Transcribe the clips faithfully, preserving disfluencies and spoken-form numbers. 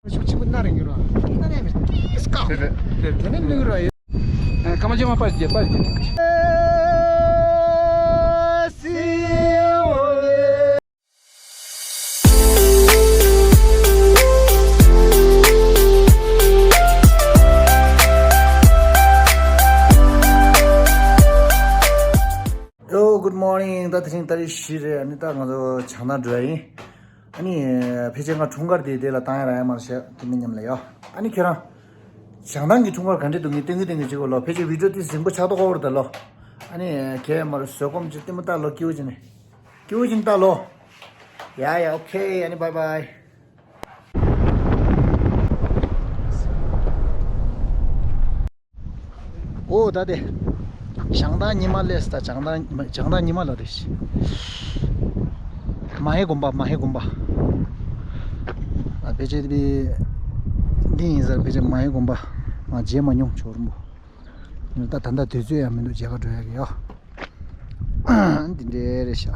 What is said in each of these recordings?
ཆུ་ཆུ་མི་ན་རེ་ཡོད་ར། ན་རེ་མི་ཏིས་ཀ། དེ་རེད། དེ་དེ་ནས་ནུས་ར་ཡོད། ཨ། ཀ་མ་ཅི་མ་པར་གྱི་པར་གྱི། Yo, good morning. ད་དེ་རིང་ཏ་རིག་བཞི་རེད། ཨ་ནི་ད་ང་ཚོ་བྱང་ཐང་འགྲོ་ཡ་ཡིན། ཨ་ནི་ཕལ་ཆེར་ང་འཁྲུངས་སྐར་དེ་དེ་ལ་བཏང་ཡ་རག་ཡ་མ་རེད་ཤག་དེ་མི་མཉམ་ལ་ཡོད། ཨ་ནི་ཁྱེད་རང་བྱང་ཐང་གི་འཁྲུངས་སྐར་ག་འདྲ་འདུག་ངས་སྟོན་གི་སྟོན་གི་བྱེད་དགོས་ལོ། ཕལ་ཆེར་བི་ཌིའོ་དེ་རིང་པོ་ཆགས་ཐོག་ཁོ་བར་ད་ལོ། ཨ་ནི་ཁྱེད་མར་བཟོད་སྒོམ་ཅིག་ལྟད་མོ་ལྟ་ལོ། སྐྱིད་པོ་བྱས་ནས། སྐྱིད་པོ་བྱས་ནས་ལྟ་ལོ། ཡ་ཡ། ཨོ་ཁེ། ཨ་ནི་བྷའི་བྷའི། ཨོ་ད་དེ། བྱང་ཐང་ཉི་མ་སླེབས་ད། བྱང་ཐང་བྱང་ཐང་ཉི་མ་ལ་རེད། མ་ཧེ་དགོན་པ། མ་ཧེ་དགོན་པ། ཨ། ཕལ་ཆེར་དེ་འདི་ཡིན་ས་རེད། ཕལ་ཆེར་མ་ཧེ་དགོན་པ། ང་མཇལ་མ་མྱོང་། ཇོ་རིན་པོ། ད་ད་ལྟ་དུས་ཚོད་ཡང་མི་འདུག་མཇལ་ཁ་འགྲོ་ཡ་གི་ཡོ། འདི་འདྲས་རེད་ཤག་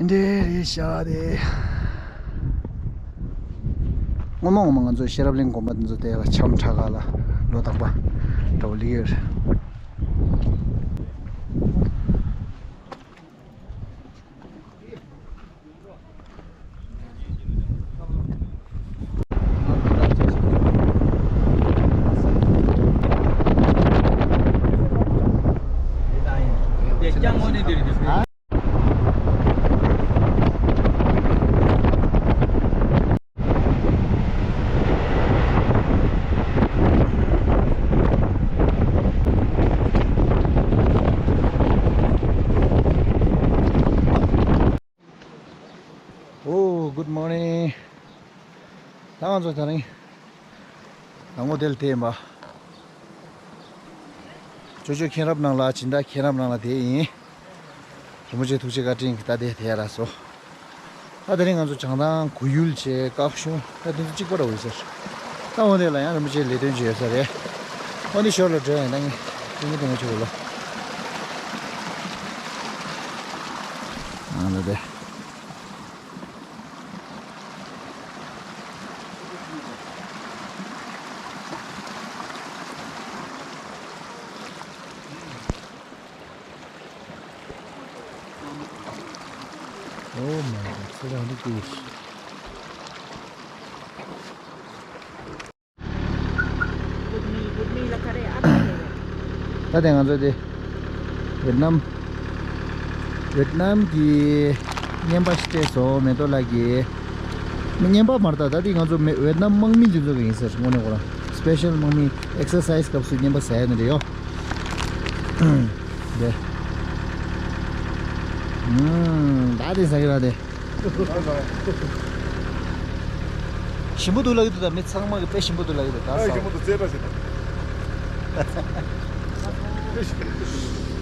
འདི་འདྲས་རེད་ཤག་དེ། སྔོན་མ་སྔོན་མ་ང་ཚོ་ཤེས་རབ་གླིང་དགོན་པ་འདི་ཚོ་དེ་ལ་འཆམ་ཁྲ་ག་ལ་ལོ་དང་པ་འདྲ་བོ་ལི་ཡོད་རེད། Oh, good morning. ད་ང་ཚོ་དེ་རིང་ལ་ངོ་དེ་ལ་དེ་ཡིན་པ། ཅོ་ཅོ་མཁྱེན་རབ་ནང་ལ། སྦྱིན་བདག་མཁྱེན་རབ་ནང་ལ་དེ་ཡིན། རིན་པོ་ཆེ་ཐུགས་རྗེ་བཀའ་དྲིན་གྱིས་ད་དེ་དེ་ཡ་ར་སོ། ད་དེ་རིང་ང་ཚོ་བྱང་ཐང་གོ་ཡུལ་བྱས། སྐྱིད་གཤོངས། ད་དེ་ཚོ་གཅིག་པ་འདྲ་བོ་ཡོད་ས་རེད། ད་འོ་དེ་ལ་ཡང་རིན་པོ་ཆེའི་ལས་དོན་ཅིག་ཡོད་ས་རེད། འོ་དེ་ཞོར་ལ་འགྲོ་ཡ་ཡིན། ད་ངས་ཏིང་ངེ་ཏིང་ངེ་ཆུ་བོ་ལོ། ཨ་ལ་དེ། Oh my God, so that is good. ད་དེ་ང་ཚོ་དེ་ཝེད་ནམ། ཝེད་ནམ་གྱི་རྔན་པ་ཞིག་སྤྲད་སོང་། མེ་ཏོག་ལགས་ཀྱིས། མི་རྔན་པ་མ་རེད་ད། ད་དེ་ང་ཚོ་མེ་ཝེད་ནམ་དམག་མི་འདི་ཚོ་གི་ཡིན་ཟེར། དངོས་གནས་ཁོ་རང་སི་པེ་ཤལ་དམག་མི་ཨེག་སར་སའི་སི་སྐབས་སུ་རྔན་པ་ཟ་ཡ་ནི་རེད་ཡོ། དེ། ཨུམ། ད་དེ་ཟ་གི་ར་དེ། ཞིམ་པོ་འདུག་ལབ་ཀྱི་འདུག་ད་མི་ཚང་མ་གིས་དཔེ་ཞིམ་པོ་འདུག་ལབ་ཀྱི་འདུག་ད་ཨ། ཟ། ཞིམ་པོ་འདུག་རྩེ་པ་ཟེར་ད། དཔེ་ཞིམ་པོ་འདུག་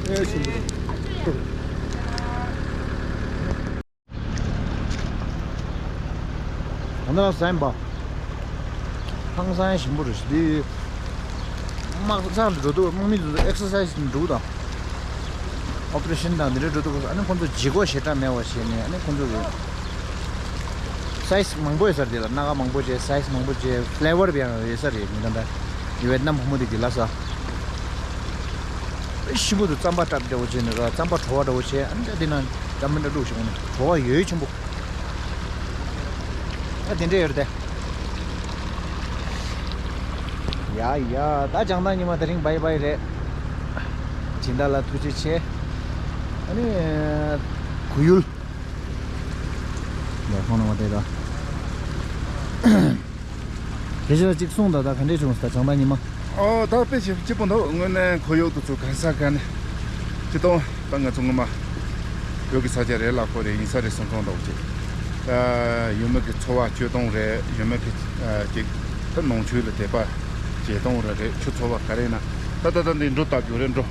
དཔེ་ཞིམ་པོ་འདུག་ད་ནི་ཟ་ཡིན་པ། ཧང་སང་ཞིམ་པོ་རེད་ཤག་འདི། དམག་སར་འགྲོ་དུས་དམག་མི་ཚོ་ཨེག་སར་སའི་སི་འགྲོ་དང་། ཨོ་པ་རེ་ཤན་དང་འདི་འདྲ་འགྲོ་དུས། ཨ་ནི་ཁོང་ཚོ་ལྗིད་ཁོག་ཞེ་དྲག་མེད་པ་བྱས་ནས། ཨ་ནི་ཁོང་ཚོ་གི་སའི་སི་མང་པོ་ཡོད་ས་རེད། དེ་ལ་སྣ་ཁ་མང་པོ་བྱས། སའི་སི་མང་པོ་བྱས། ཕེ་ལེ་ཝར་ཡང་ཡོད་ས་རེད། ཉིན་ད་ལྟ་ཝེད་ནམ་བུ་མོ་དེ་གི་ལ་ས། ཞིམ་པོ་འདུག་རྩམ་པ་བཀྲ་འདྲ་བོ་བྱས་ནས་ར། རྩམ་པ་བྲོ་བ་འདྲ་བོ་བྱས། ཨ་ནི་འདི་ན་འདྲ་མི་འདྲ་བླུགས་བྱུང་ནས། བྲོ་བ་ཡོད་ཆེན་པོ། ཨ། དེ་འདྲ་ཡོད་རེད་དེ། ཡ་ཡ། ད་བྱང་ཐང་ཉི་མ་དེ་རིང་བྷའི་བྷའི་རེད། སྦྱིན་བདག་ལ་ཐུགས་རྗེ་ཆེ། ཨ་ནི་གོ་ཡུལ། ཡ། ཁོང་རྣམ་པ་དེ་ད། དེ་ཕྱིར་གཅིག་གསུངས་དང་། ད་ག་འདྲས་བྱུང་ཟེར། ད་བྱང་ཐང་ཉི་མ། ཨོ། ད་དཔེ་ཞིག་སྐྱིད་པོ་འདུག་དངོས་གནས་ཁོར་ཡུག་དེ་ཚོ་ག་ས་ག་ནས་སྤྱིར་བཏང་ད་ང་ཚོ་སྔོན་མ་བོད་ཀྱི་ས་ཆ་རེད་ལ། ཁོ་རེ་ཡིན་ས་རེད་སོང་སོང་འདྲ་བོ་ཅིག་ད་ཡུལ་མི་གི་འཚོ་བ་སྤྱོད་སྟངས་རེད། ཡུལ་མི་གི་ཅིག་ད་ནང་ཆོས་ལ་དད་པ་བྱེད་སྟངས་རེད། རེད། ཆོས་འཚོ་བ་ག་རེ་ན། ད་ད་ད་འདི་འགྲོ་ལྟ་རྒྱུ་རེད། འགྲོ།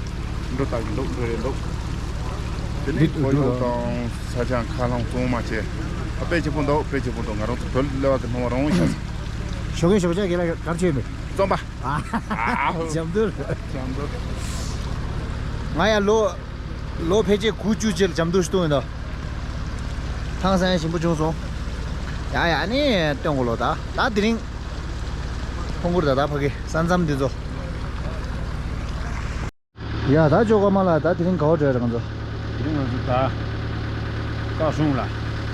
འགྲོ་ལྟ་རྒྱུ་འདུག་འགྲོ་རེད་འདུག་དེ་ནས་ཁོར་ཡུག་དང་ས་ཆ་མཁའ་རླུང་གཙང་མ་བྱས། ཨ། དཔེ་སྐྱིད་པོ་འདུག་དཔེ་སྐྱིད་པོ་འདུག་ང་རང་ཚོ་བོད་སླེབས་པ་གི་སྣང་བ་རང་ཤར་སོང་། ཞོགས་ཀས་ཞོགས་ཇ་གི་ལ་གར་བྱོས་མེད། རྩམ་པ། ཨ། ཨ། ཇ་མདོར། ཇ་མདོར། ང་ཡང་ལོ། ལོ་ཕལ་ཆེར་དགུ་བཅུ་རྗེས་ལ་ཇ་མདོར་ཞིག་བཏུང་ཡོད་ད། ཐང་སང་ཞིམ་པོ་བྱུང་སོང་། ཡ་ཡ་ནི་སྟོན་གོ་ལོ། ད་ད་དེ་རིང་ཁོང་ཁུར་ད་ད་ཕ་གི་ས་མཚམས་འདི་ཚོ། ཡ་ད་ཅོ་ཀ་མ་ལ་ད་དེ་རིང་ག་བ་འགྲོ་ཡ་ར་ང་ཚོ། དེ་རིང་ང་ཚོ་ད་བཀའ་ཤོང་ལ།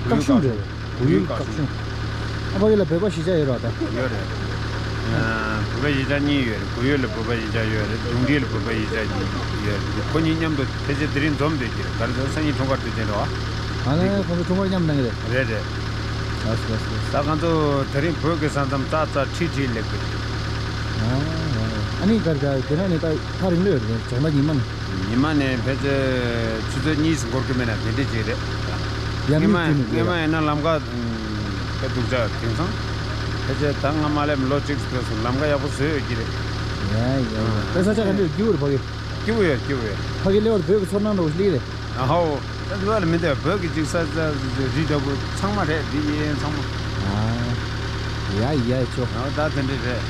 བཀའ་ཤོང་རེད། བུ་ཡུལ་བཀའ་ཤོང་། ཨ་ཕ་གི་ལ་བོད་པ་གཞིས་ཆགས་ཡོད་ར་ད། ཡོད་རེད། བོད་པ་གཞིས་ཆགས་གཉིས་ཡོད་རེད། བུ་ཡུལ་ལ་བོད་པ་གཞིས་ཆགས་ཡོད་རེད། ལྡུང་དྲེག་ལ་བོད་པ་གཞིས་ཆགས་གཉིས་ཡོད་རེད། ཁོ་གཉིས་མཉམ་དུ་ཕལ་ཆེར་དེ་རིང་འཛོམས་བསྡད་ཀྱི་རེད། ག་རེ་ཟེར་སང་ཉིན་འཁྲུངས་སྐར་དུས་ཆེན་རེད་བ། ཨ་ལས་ཁོང་ཚོ་འཁྲུངས་སྐར་མཉམ་གནང་གི་རེད། རེད་རེད། ལགས་སོ་ལགས་སོ། ད་ང་ཚོ་དེ་རིང་བོད་ཀྱི་ས་མཚམས་ཙག་ཙག་ཁྲིག་ཁྲིག་སླེབས་ཀྱི་རེད། ཨ་ནི་ག་རེ་ད་དེ་ན་ནི་ད་ཐག་རིང་ལོས་རེད། བྱང་ཐང་ཉི་མ་ནི། ཉི་མ་ནས་ཕལ་ཆེར་ཆུ་ཚོད་གཉིས་སུ་འགོར་གི་མེད་ན་དེ་འདྲ་ཅིག་རེད། ཡར་སྔོན་མ་མར་ཅིག་ནས་སྔོན་མ་ཡིན་ན་ལམ་ཁ་དཔེ་སྡུག་ཅག་དེང་སང་། ཕལ་ཆེར་ད་སྔ་མ་ལས་ལོ་གཅིག་སུ་ལམ་ཁ་ཡག་པོ་བཟོས་ཡོད་ཀྱི་རེད། ཡ་ཡ་ཡ། དཔེ་ས་ཆ་ག་འདྲ་སྐྱིད་པོ་རེད་ཕ་གི། སྐྱིད་པོ་ཡོད། སྐྱིད་པོ་ཡོད། ཕ་གི་སླེབས་པར་བོད་ཀྱི་ཚོར་སྣང་འདྲ་བོ་ཞིག་སླེབས་རེད། ཨ་ཧོ། ད་འདི་བ་ལ་མི་འདུག་བོད་ཀྱི་ཅིག་ས་ས་རི་འདྲ་བོ་ཚང་མ་རེད། འདི་ཡིན་ཚང་མ། ཨ། ཡ་ཡ་ཅོ། ཨ་ད་དེ་འདྲ་རེད།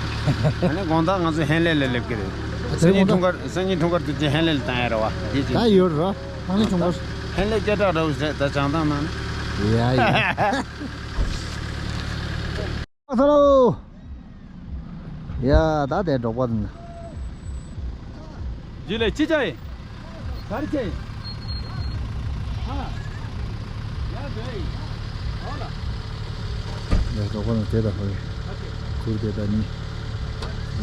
ཨ་ནི་དགོང་དག་ང་ཚོ་ཧན་ལེ་ལ་སླེབས་ཀྱི་རེད། ད་དེ་སང་ཉིན་དགོང་དག་འཁྲུངས་སྐར་སང་ཉིན་འཁྲུངས་སྐར་དུས་ཆེན་ཧན་ལེ་ལ་བཏང་ཡ་རེད་བ། འདི་ཅིག་ད་ཡོད་རོ། ཧན་ལེ་འཁྲུངས་སྐར། ཧན་ལེ་སྐད་གྲགས་འདྲ་བོ་རེད། ད་བྱང་ཐང་ནང་ནས། ཡ་ཡ། ཨ་ས་ལོ། ཡ་ད་དེ་འབྲོག་པ་དང་། རྗེས་ལས་ཅི་བྱ་ཡི། གར་ཆེ། ཧ། ཡ་དེ། ཧོ་ལ། ཡ་འབྲོག་པ་དང་དེ་དང་ཧོ་ཡི། ཁུར་དེ་དང་ནི།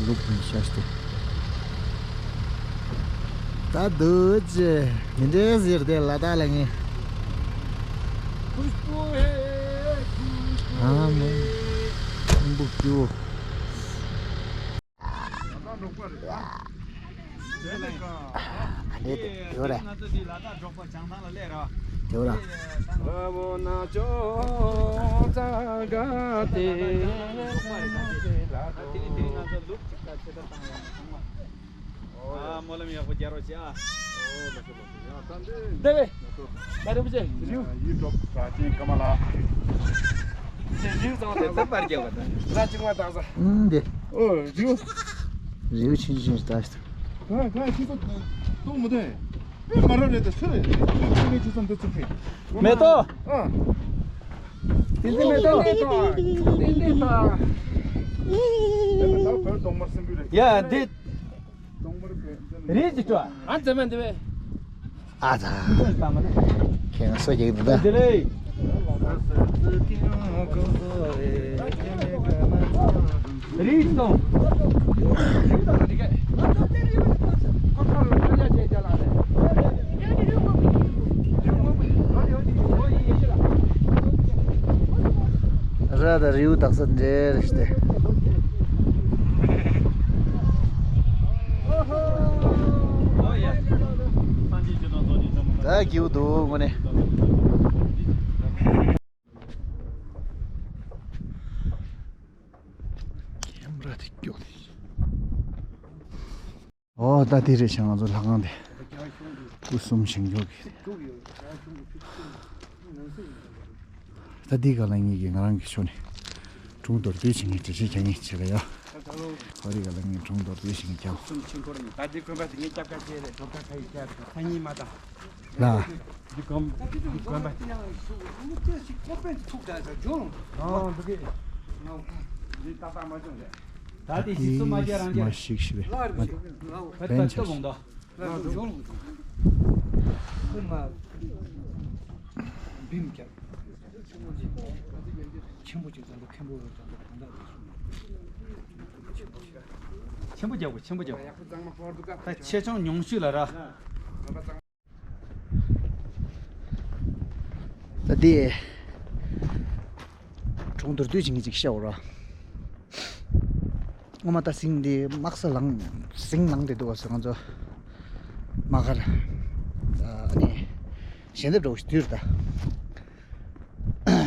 ལུག་ནི་ཤ་སྟེ། ད་འདུག་ཅེ་མི་འདྲའི་ཟེར་དེ་ལ་ད་ལ་ངས། ཨ་མ། ཁུང་བུ་སྐྱུ། ཨ་ནེ་དེ་ཡོད་རེད། དེ་ཡོད་ར། ཨ་སྨོན་ལམ་ཡག་པོ་རྒྱག་རོགས་བྱེད་ཨ། འདི་བས། ད་རེ་བུ་ཆེ། རིའུ། ཡིད་འཕྲོག་གྲགས་ཅན་ཀ་མ་ལ། རིའུ་ཚང་དེ་ད་པར་རྒྱབ་པ་དང་། ད་ཅིག་མ་བཏགས་ས། ཨུམ་འདི། ཨོ་རིའུ། རིའུ་ཆུང་ཆུང་ཞིག་བཏགས་ཤིག་གང་གང་ཁྱི་ཚོ་གཏོང་མི་འདོད། དཔེ་མ་རབས་རེད་དེ་སུ་རེད། ཁྱི་ཚོ་འདི་ཚུགས་ཁྱི། མེ་ཏོག་ཨ། དེ་ཚོ་མེ་ཏོག་དེ་འདི་ད། ཡ་འདི། རིལ་ཅིག་སྤྲོ། ཨ་འཛེམ་མ་འདི་བས། ཨ་ཙ། ཁྱེད་ང་སོ་རྒྱག་འདུག་ད། འདི་ལས། རིལ་ཅིག་གཏོང་། ར་ད་རིའུ་དག་ས་འདྲེ་རེ་ཤི་སྟེ། ད་སྐྱིད་པོ་འདུག་དངོས་གནས། ཁེམ་ར་དེ་སྐྱོ་དེ། ཨོ་ད་དེ་རེད་ཤག་ང་ཚོ་ལྷ་ཁང་དེ། སྐུ་གསུམ་བཞེངས་ཀྱོག་གི། ད་འདི་ག་ལ་ངེད་ཀྱིས་ང་རང་གི་ཕྱོགས་ནས་དྲུང་མདོར་བསྡུས་བྱེད་མཁན་འགྲེལ་བཤད་རྒྱག་མཁན་བྱེད་ཀ་ཡ། ཧོ་རི་ག་ལ་ངས་དྲུང་མདོར་བསྡུས་བྱེད་མཁན་རྒྱག་གསུམ་ཆེན་པོ་རེད། ད་འདི་དགོན་པ་དེ་ངས་སྐྱབས་ཁ་ཤས་རེད། གྲོགས་ཁ་ཁ་ཡི་སྐྱབས་ཁ་གཉིས་མ་དང་། ལ། འདི་དགོན་འདི་དགོན་པ། ཨོ་འདི་གི། འདི་ཏག་ཏག་མ་བྱུང་ལས། ད་དེ་ཞིག་སུ་མ་རྒྱ་རང་རྒྱ། མ་ཤིག་ཤི་བས། ལ་རེ་ཞིག་ལ་འོ། ད་ལྟ་ལྟ་བོང་དོ། ལ་འོ་འཇོག་ལོང་འཇོག་ཁོ་མ་བིམ་རྒྱབ། ཆེན་པོ་ཅིག་ཙམ་དུ་མཁན་པོ་ཙམ་དུ་གང་འདྲ་རེད། ཆེན་པོ་རྒྱག་དགོས། ཆེན་པོ་རྒྱག་དགོས། ད་ཆེ་ཆུང་ཉུང་ཤོས་ལ་ར། ད་འདི་གྲོང་རྡལ་དུས་ཆེན་གྱི་ཅིག་ཤའོ་ར། ངོ་མ་ད་ཟིང་འདི་དམག་ས་ལངས་ཟིང་ལངས་བསྡད་འདུག་བ་སོ། ང་ཚོ་དམག་སྒར་ཨ་ནི་ཞལ་འདེབས་འདྲ་བོ་ཞིག་དུས་རེད་ད།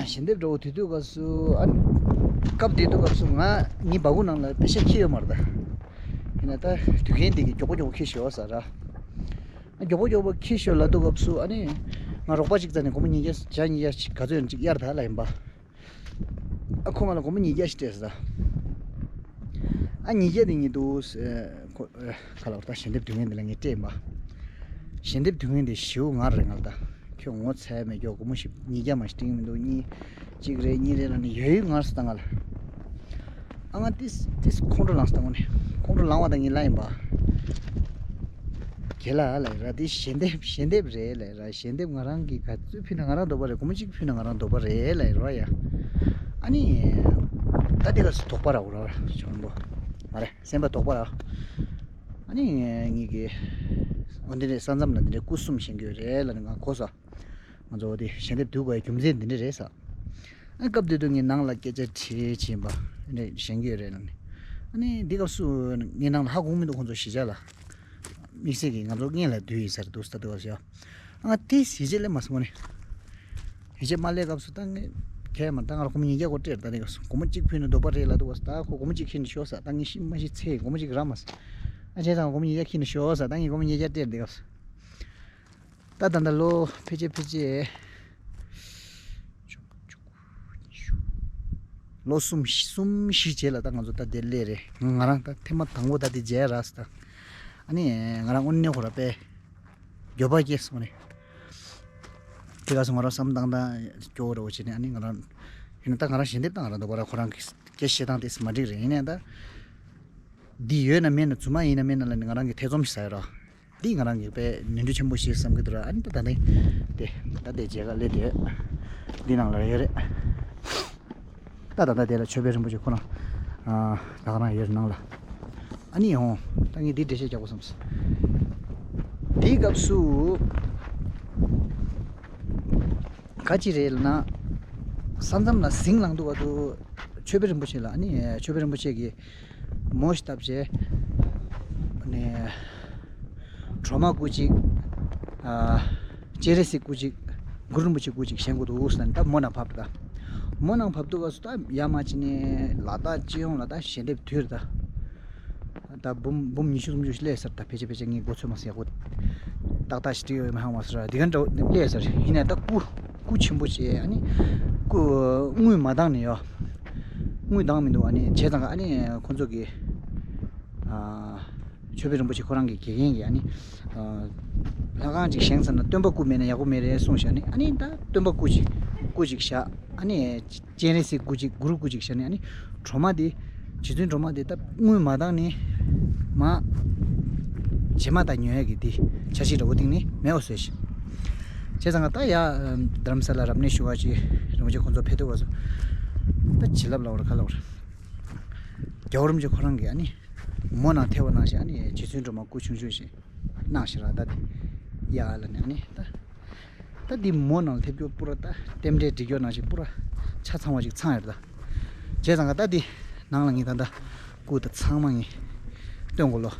ཞལ་འདེབས་འདྲ་བོ་དུས་དུས་སྐབས་སུ་ཨ་ནི་སྐབས་དེ་དུས་སྐབས་སུ་ང་ངའི་སྦ་ཁུག་ནང་ལ་པེ་ཤ་ཁྱི་ཡོད་མ་རེད་ད། ཡིན་ན་ད་དུས་རྒྱུན་དེ་གི་མགྱོགས་པོ་མགྱོགས་པོ་ཁྱི་ཤོར་ས་ར། མགྱོགས་པོ་མགྱོགས་པོ་ཁྱི་ཤོར་ལབ་དུས་སྐབས་སུ་ཨ་ནི་ང་རོགས་པ་གཅིག་རྩ་ནས་སྒོར་མོ་ཉིས་བརྒྱ་བརྒྱ་ཉིས་བརྒྱ་ཞིག་ག་ཚོད་ཡོད་ན་གཅིག་གཡར་ད་ལབ་ཡིན་པ། ཨ་ཁོ་ང་ལ་སྒོར་མོ་ཉིས་བརྒྱ་ཞིག་སྤྲད་ཟེར། ཨ་ཉིས་བརྒྱ་དེ་ཉིད་དུ་ཁོ་ཁ་ལ་བར་ད་ཞལ་འདེབས་དུས་ངན་འདི་ལ་ངས་སྤྲད་ཡིན་པ། ཞལ་འདེབས་དུས་ངན་འདི་ཞེ་པོ་ངར་རེད་ང་ལ་ད། ཁྱོད་ངོ་ཚ་མེད། ཁྱོད་སྒོར་མོ་ཞིག་ཉིས་བརྒྱ་མ་ཞིག་སྤྲད་ཀྱི་མི་འདུག་གཉིས། གཅིག་རེད་གཉིས་རེད་ལབ་ནས་ཡོད་ཡོད་ངར་སོང་ད་ང་ལ། ཨ་ང་ཏིས་ཏིས་ཁོང་ཁྲོ་ལངས་སོང་ད་ངོ་ནས། ཁོང་ཁྲོ་ལངས་པ་དང་ངས་ལབ་ཡིན་པ། རྒན་ལགས་ལ་ར་འདི་ཞལ་འདེབས་ཞལ་འདེབས་རེད་ལབ་ར། ཞལ་འདེབས་ང་རང་གིས་ག་ཚོད་ཕུལ་ན་ང་རང་འདོད་པ་རེད། སྒོར་མོ་གཅིག་ཕུལ་ན་ང་རང་འདོད་པ་རེད་ལབ་ར་ཡ། ཨ་ནི། ད་འདི་ག་སུ་དོགས་པ་ར་འོ་ར་ཞོར་པོ། མ་རེད་སེམས་པ་དོགས་པ་ར། ཨ་ནི་ངས་ཀྱི། འོ་འདི་འདྲའི་ས་མཚམས་ལ་འདི་འདྲའི་སྐུ་གསུམ་བཞེངས་ཀྱི་ཡོད་རེད་ལབ་ནས་ང་གོ་ས། ང་ཚོ་འོ་དེ་ཞལ་འདེབས་བསྡུ་དགོས་རྒྱུ་མཚན་འདི་འདྲ་རེད་ས། ཨ་སྐབས་དེ་དུས་ངས་ནང་ལ་སྐད་ཆ་དྲིས་བྱིན་པ་འདི་འདྲ་བཞེངས་ཀྱི་ཡོད་རེད་ལབ་ནས། ཨ་ནི་འདི་སྐབས་སུ་ངའི་ནང་ལ་ཧ་གོ་མི་འདུག་ཁོང་ཚོ་གཞིས་ཆགས་ལ། དམིགས་བསལ་གྱིས་ང་ཚོ་སྔན་ལ་བསྡུས་ཡིན་ཟེར་འདུག་ས་དུས་བ་ཟེར། ཨ་དེ་ཡིད་ཆེས་སླེབས་མ་སོང་ནས། ཡིད་ཆེས་མ་སླེབས་སྐབས་སུ་ད་ངས་ཁས་མ་ད་ང་ལ་སྒོར་མོ་ཉིས་བརྒྱ་སྐོར་སྤྲད་ད་ནི་སྐབས་སུ་སྒོར་མོ་གཅིག་ཕུལ་ན་འདོད་པ་རེད་ལབ་འདུག་བ་ད་ཁོ་སྒོར་མོ་གཅིག་ཁྱེར་ནས་ཤོག་ས་ད་ངས་ཤི་མ་ཤི་ཚེ་སྒོར་མོ་གཅིག་རག་མ་སོང་། ཨ་བྱས་ཙང་སྒོར་མོ་ཉིས་བརྒྱ་ཁྱེར་ནས་ཤོག་ས་ད་ངས་སྒོར་མོ་ཉིས་བརྒྱ་སྤྲད་འདི་སྐབས་སུ། ད་ད་ད་ལོ་ཕལ་ཆེར་ཕལ་ཆེར། ལོ་གསུམ་གསུམ་བཞི་རྗེས་ལ་ད་ང་ཚོ་ད་དེ་སླེབས་རེད། ང་རང་ད་ཐེངས་མ་དང་པོ་ད་དེ་མཇལ་རག་སོང་ད། ཨ་ནི་ང་རང་དངོས་གནས་ཁོ་ར་དཔེ་འགྱོད་པ་སྐྱེས་སོང་ནས། དེ་ག་སོང་ང་རང་བསམ་སྟངས་ད་སྐྱོ་བོ་རེ་བོ་བྱས་ནས། ཨ་ནི་ང་རང་ཡིན་ན་ད་ང་རང་ཞལ་འདེབས་ད་ང་རང་འདོད་པ་ར་ཁོ་རང་གི་སྐད་བཤད་སྟངས་དེ་མ་འགྲིག་རེད། ཡིན་ནའི་ད་འདི་ཡོད་ན་མེད་ན་རྫུན་མ་ཡིན་ན་མེད་ན་ལབ་ནས་ང་རང་གི་ཐེ་ཚོམ་ཞིག་ཟ་ཡོད་ར། འདི་ང་རང་གི་དཔེ་ནོར་འཁྲུལ་ཆེན་པོ་ཞིག་བསམ་གྱི་འདུག་ར། ཨ་ནི་ད་ད་ནི་དེ་ད་དེ་མཇལ་ཁ་སླེབས་དེ་འདི་ནང་ལ་ཡོད་རེད། ད་ད་ད་དེ་ལ་ཆོས་དཔལ་རིན་པོ་ཆེ་ཁོ་རང་ད་ག་རང་ཡོད་རེད་ནང་ལ། ཨ་ནི་ཡོང་ད་ངས་འདི་འགྲེལ་བཤད་རྒྱག་དགོས་བསམ་སོང་། དེའི་སྐབས་སུ་ག་ཅི་རེད་ལབ་ན། ས་མཚམས་ལ་ཟིང་ལངས་འདུག་བ་འདུག་ཆོས་དཔལ་རིན་པོ་ཆེ་ལ། ཨ་ནི་ཆོས་དཔལ་རིན་པོ་ཆེ་གིས། མོ་ཞིག་བཏབ་བྱས། ནས། གྲོ་མ་སྐུ་གཅིག་ཨ། སྤྱན་རས་གཟིགས་སྐུ་གཅིག་གུ་རུ་རིན་པོ་ཆེ་སྐུ་གཅིག་བཞེངས་དགོས་འདུག་ཟེར་ནས་ད་མོ་ནང་ཕབ་ད། མོ་ནང་ཕབ་དུས་སྐབས་སུ་ད་ཡར་མར་ཕྱིན་ནས་ལ་དྭགས་སྤྱི་ཡོངས་ལ་ད་ཞལ་འདེབས་བསྡུས་རེད་ད། ད་འབུམ་འབུམ་ཉི་ཤུ་སུམ་ཅུ་ཞིག་སླེབས་ཟེར་ད། ཕལ་ཆེར་ཕལ་ཆེར་ངས་མགོ་ཚོས་མ་ཟེར་ཡག་པོ་ཏག་ཏག་ཞིག་བྲིས་ཡོད་མ་ཧང་བ་ཟེར་འདི་ག་འདྲ་སླེབས་ཟེར། ཡིན་ནའི་ད་སྐུ་སྐུ་ཆེན་པོ་བྱས། ཨ་ནི་སྐུ་དངུལ་མ་འདང་ནས་ཡོད། དངུལ་འདང་མི་འདུག་ཨ་ནི་བྱས་ཙང་ཨ་ནི་ཁོང་ཚོ་གིས་ཨ། ཆོས་དཔལ་རིན་པོ་ཆེ་ཁོ་རང་གི་དགེ་རྒན་གྱིས་ཨ་ནི་ཨ། ལྷ་ཁང་ཅིག་བཞེངས་ཚར་ན་སྟོན་པ་སྐུ་མེད་ན་ཡག་པོ་མེད་རེད་གསུངས་བཞག་ནི། ཨ་ནི་ད་སྟོན་པ་སྐུ་ཅིག་སྐུ་ཅིག་བཞག་ཨ་ནི་སྤྱན་རས་གཟིགས་སྐུ་ཅིག་གུ་རུ་སྐུ་ཅིག་བཞག་ནི། ཨ་ནི་གྲོ་མ་དེ་རྗེ་བཙུན་སྒྲོལ་མ་དེ་ད་དངུལ་མ་འདང་ནི་མ། བྱེ་མ་ད་ཉོ་ཡག་གི་དེ་འཆར་གཞི་འདྲ་བོ་གཏིང་ནི་མེད་པ་བཟོས་ཤིག་བྱས་ཙང་ད་ཡ་རྡ་རམ་ས་ལ་རབ་གནས་ཞུ་བ་ཅིག་རིན་པོ་ཆེ་ཁོང་ཚོ་ཕེབས་དུས་བ་སོ། ད་བྱིན་རླབས་ལ་བར་ཁ་ལ་བར། རྒྱལ་བ་རིན་པོ་ཆེ་ཁོ་རང་གིས་ཨ་ནི་མོ་ནང་ཐེབས་པ་ནང་བཞིན་ཨ་ནི་རྗེ་བཙུན་སྒྲོལ་མ་སྐུ་ཆུང་ཆུང་ཞིག་གནང་ཞིག་ར་ད་དེ་ཡ་ལ་ནི་ཨ་ནི་ད་ད་འདི་མོ་ནང་ཐེབས་རྒྱུ་པུ་ར་ད་རྟེན་འབྲེལ་འགྲིག་རྒྱུ་ནང་བཞིན་པུ་ར་ཆ་ཚང་བ་ཞིག་ཚང་ཡོད་ར་ད། བྱས་ཙང་ག་ད་འདི་ནང་ལ་ངས་ད་ད་སྐུ་ད་ཚང་མ་ངས་སྟོན་གོ་ལོ།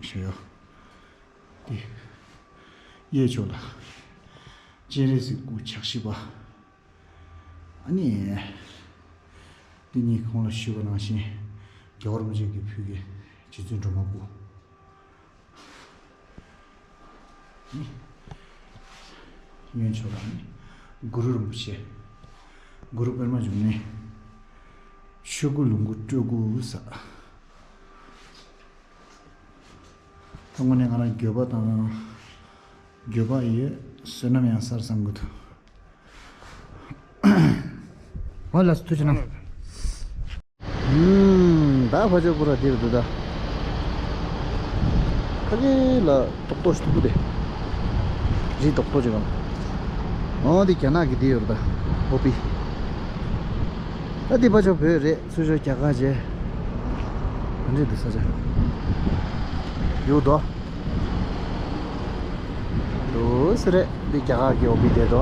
ཞེས་ཡོད། འདི་གཡས་ཕྱོགས་ལ་སྤྱན་རས་གཟིགས་སྐུ་ཕྱག་བཞི་པ། ཨ་ནི། འདི་གཉིས་གོང་ལ་ཞུས་པ་ནང་བཞིན་རྒྱལ་བ་རིན་པོ་ཆེ་གིས་ཕུལ་གྱི་རྗེ་བཙུན་སྒྲོལ་མ་སྐུ། གཡོན་ཕྱོགས་ལ་ནི་གུ་རུ་རིན་པོ་ཆེ། གུ་རུ་པདྨ་འབྱུང་གནས། ཆོས་སྐུ་ལོངས་སྐུ་སྤྲུལ་སྐུ་ས། ད་དངོས་གནས་ང་རང་འགྱོད་པ་དང་འགྱོད་པ་ཡོད། བསོད་ནམས་ཡང་གསར་བསམ་གྱི་འདུག་ཨོ་ལགས་སོ་ཐུགས་རྗེ་གནང་། ཨུམ། ད་ཕ་ཆོས་པུ་ར་འདིར་འདུག་ད། ཕ་གི་ལ་རྡོག་རྡོག་ཞིག་འདུག་གོ་དེ། རི་རྡོག་རྡོག་ཅིག་གམ། ཨོ་དེ་རྒྱ་ནག་གི་འདི་ཡོད་རེད་ད། ཨོ་པི། ད་འདི་ཕ་ཆོས་བོད་རེད། ཚུར་ཕྱོགས་རྒྱ་གར་བྱས། ག་འདྲས་འདུག་ས་ཆ། ཡོད་དོ། འདུག་སེ་རེད། འདི་རྒྱ་གར་གྱི་ཨོ་པི་བསྡད་དོ།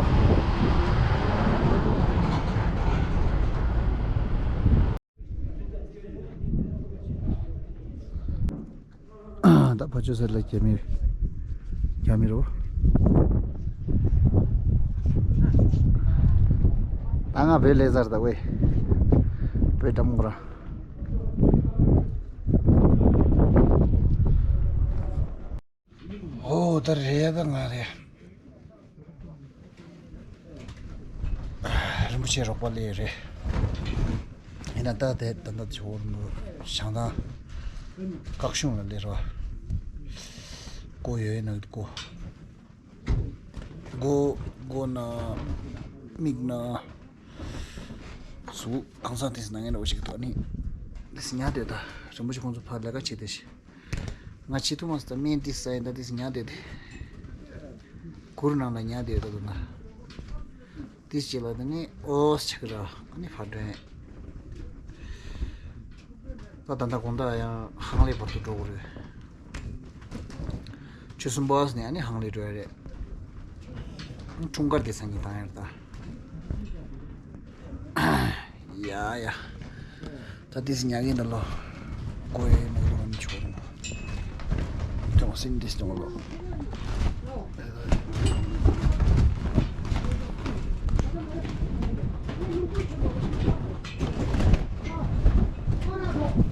ད་ཕ་ཆོས་ཟེར་ལ་རྒྱ་མི་རྒྱ་མི་རོ། ད་ང་བོད་ལས་ཚར་ད་ཝེ། བོད་འགྲམ་ངོ་ར། ཨོ་ད་རེད་ད་ང་རེད། རིན་པོ་ཆེ་རོགས་པ་ལས་རེད། ཡིན་ན་ད་དེ་ད་ད་ཆོར་མོ་བྱང་ཐང་། བཀའ་ཤོང་ལ་སླེབས་ར། མགོ་ཡོད་ན་མགོ། མགོ་མགོ་ན་མིག་ན། གཟུགས་གང་ས་དེ་ན་ངས་འོ་ཞིག་ཐོག་ནི། དེ་ཉལ་དེ་ད་རིན་པོ་ཆེ་ཁོང་ཚོ་ཕར་ལས་ཀ་བྱེད་དེ་ཤི། ང་ཆེ་ཐུ་མ་སྟ་སྨན་ཏི་ས་ཡིན་ད་ཏི་སི་ཉལ་དེ་དེ། གུར་ནང་ལ་ཉལ་དེ་ད་དུ་ན། ཏི་སི་ཅི་ལ་དེ་ནི་ཨོ་ཆག་ར་ཨ་ནི་ཕར་འགྲོ་ཡིན། ད་ད་ད་དགོང་དག་ཡང་ཧང་ལེ་བར་དུ་འགྲོ་དགོས་རེད། ཆུ་གསུམ་པ་ནས་ཨ་ནི་ཧང་ལེ་འགྲོ་ཡ་རེད། འཁྲུངས་སྐར་དེ་སང་ཉིན་བཏང་ཡ་རེད་ད། ཡ་ཡ། ད་ཏིས་ཉག་གི་འདི་ལོ། ཀོའི་མོ་ལོ་མི་ཆོག་ནོ། ཏོང་སིན་ཏིས་ཏོང་ལོ།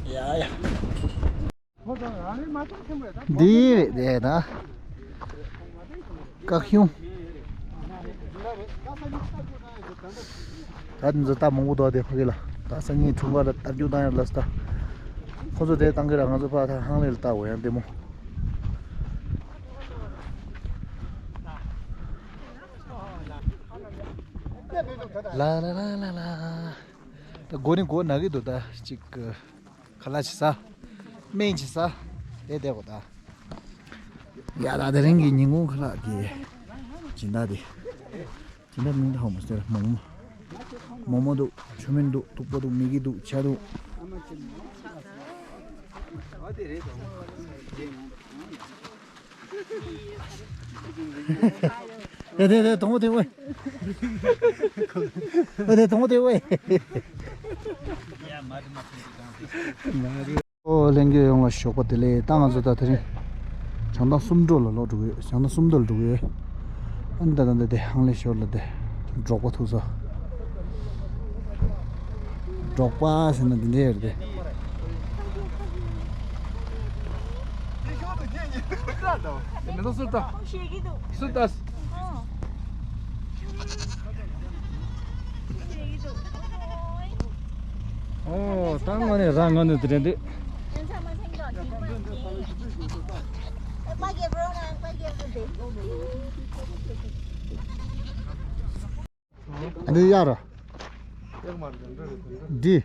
ཡ་ཡ། འདི་རེད་དེ་ད། བཀའ་ཤོང་། ད་འདི་ཚོ་ད་མང་པོ་འདུག་དེ་ཕ་གི་ལ། ད་སང་ཉིན་འཁྲུངས་སྐར་ལ་རྟ་རྒྱུག་བཏང་ཡར་ལ་སི་ད། ཁོ་ཚོ་དེ་བཏང་གི་ར་ང་ཚོ་ཕ་ད་ཧང་ལེ་ལ་ལྟ་འོ་ཡང་བདེ་མོ། ལ་ལ་ལ་ལ་ལ། ད་མགོ་ནི་མགོ་ན་གི་འདུག་ད་ཅིག་གི། ཁ་ལག་ཅིག་ཟ། སྨན་ཅིག་ཟ། དེ་བསྡད་དགོས་ད། ཡ་ད་དེ་རིང་གི་ཉིན་གུང་ཁ་ལག་གི་སྦྱིན་བདག་དེ། སྦྱིན་བདག་མིང་ད་ཧོ་མོ་ཟེར་མོག་མོག་མོག་མོག་འདུག་ཆུ་སྨན་འདུག་ཐུག་པ་འདུག་མི་གི་འདུག་ཇ་འདུག་ཡ་དེ་དེ་དོང་པོ་དེ་ཝེ། ཨ་དེ་དོང་པོ་དེ་ཝེ། ཨོ་ལྷན་རྒྱས་ཡོངས་ལ་ཞོགས་པ་བདེ་ལེགས། ད་ང་ཚོ་ད་དེ་རིང་བྱང་ཐང་སུམ་མདོ་ལ་ལོག་འགྲོ་གི་ཡོད། བྱང་ཐང་སུམ་མདོ་ལ་འགྲོ་གི་ཡོད། ཨ་ནི་ད་ད་ད་དེ་ཧང་ལེ་ཞོར་ལ་དེ་འབྲོག་པ་ཐུག་ས། འབྲོག་པ་ཟེར་ན་འདི་འདྲ་ཡོད་རེད་དེ། མི་ཚོ་སུ་ལྟ། སུ་ལྟ། ཨོ་ད་དངོས་གནས་རང་དངོས་གནས་དེ་རེད་འདུག་འདི་གཡག་ར། གཡག་མ་རེད་འདི་རེད། འདི།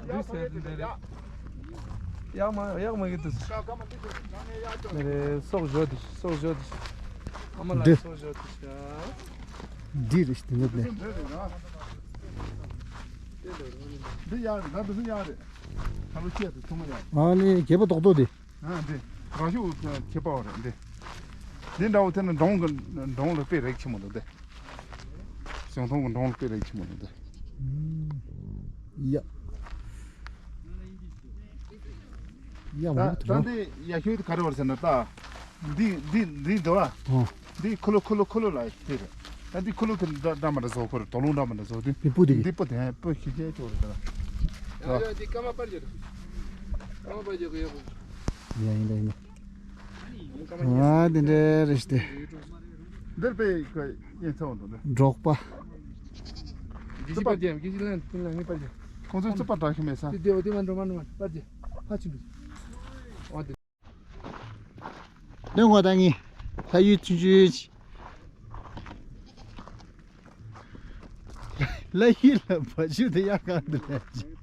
འདི་ཟེར་འདི་རེད། གཡག་མ་གཡག་མ་གི་འདུག་འདི་རེད། སྲོག་བཞོ་འདི་སྲོག་བཞོ་འདི། ཨ་མ་ལ་འདི་སྲོག་བཞོ་འདི་ཤ། འདི་རེད་འདི་ནི་ལས། འདི་གཡག་རེད། ད་འདི་ཚོ་གཡག་རེད། ཁ་ལོ་ཆེ་འདི་ཐུང་མ་གཡག་རེད། ཨ་ནི་རྒྱལ་པོ་རྡོག་རྡོག་འདི། ཨ་འདི། རང་ཤུགས་ཁྱད་པར་བ་རེད་འདི། འདི་འདྲ་བོ་དེ་ནི་འབྲོང་གི་འབྲོང་ལ་དཔེ་རེག་ཆེན་མོ་འདུག་འདི། ཞང་ཐང་གི་འབྲོང་ལ་དཔེ་རེག་ཆེན་མོ་འདུག་འདི། ཡ། ཡ་མ་ད་འདི་ཡ་ཤོད་ག་རེ་བར་ཟེར་ན་ད། འདི་འདི་འདི་འདི་བ། ཨོ། འདི་ཁུ་ལུ་ཁུ་ལུ་ཁུ་ལུ་ལ་དེ་རེད། ད་འདི་ཁུ་ལུ་དེ་འདྲ་འདྲ་མ་འདྲ་བཟོ་ཁོ་རེད། དོ་ལུང་འདྲ་མ་འདྲ་བཟོ་དེ། འདི་སྤུ་དེ་གི། འདི་སྤུ་དེ་སྤུ་ཤི་ཤི་ཅོ་རེད་ད། ཡ་ཡ་འདི་ཀ་མ་པར་ཅོ། ཀ་མ་པར་ཅོ་གི་ཡོད་གི། ཡ་ཡིན་ད་ཡིན་ད། ཨ་དེ་འདྲ་རེད་ཤི་དེ། འདིར་པའི་ཁོ་ཡིན་ཚོགས་འདུག་འདི། འབྲོག་པ། གི་ཅི་པར་ཅོ་གི་ཅི་ལན་ཏིན་ལན་ནི་པར་ཅོ། ཁོང་ཚོས་རྩིས་པ་འདྲ་ཤི་མེད་ས། དེ་དེ་འོ་དེ་མ་འགྲོ་མ་འགྲོ་མ་པར་ཅོ། ཧ་ཅི་འདུག་འོ་དེ། ནོན་ཧོ་ད་ངི། ལྷ་ཡུལ་ཆུང་ཆུང་ཅི། ལྷ་ཡུལ་ལ་བ་ཤུ་དེ་ཡག་ག་འདུག་ལ་ཅི།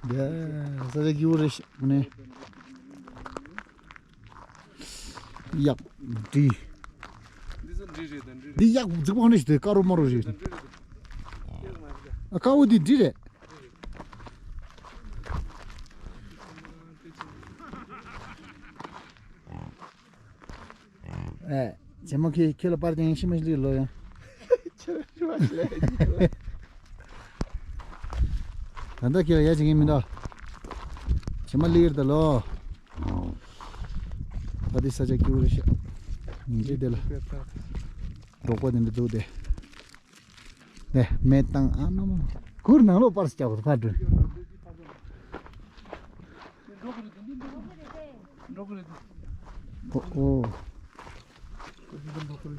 ཡ། ས་ཆ་སྐྱིད་པོ་རེད་ཤག་ནས། གཡག་འབྲི། འདི་ཚོ་འབྲི་རེད་ད་འབྲི་རེད། འདི་གཡག་རྫིག་པོ་ནས་ཞིག་དེ་དཀར་པོ་དམར་པོ་རེད། འབྲི་རེད་ད། གཡག་མ་རེད་ད། ཨ་དཀར་པོ་འདི་འབྲི་རེད། ཨེ། བྱེ་མ་ཁྱེད་ཁྱེད་ལ་པར་ཅན་ཤི་མ་ཤི་ལི་ལོ་ཡང་། ད་ལྟ་ཁྱེད་ལ་ཡ་བྱེད་མཁན་མི་འདུག་བྱེ་མ་ལི་ཡིར་ད་ལོ། ད་འདི་ས་ཆ་སྐྱིད་པོ་རེད་ཤག་ཉིན་རྗེས་དེ་ལ། འབྲོག་པ་དེ་འདྲ་འདུག་སྟེ། ནས་མེ་བཏང་ཨ་མ་མ། གུར་ནང་ལོགས་པར་སྐྱག་པ་ཕར་འགྲོ། འགྲོ་གི་རེད་འདི་འགྲོ་གི་རེད། འགྲོ་གི་རེད་འདི། ཨོ་ཨོ། འགྲོ་གི་རེད།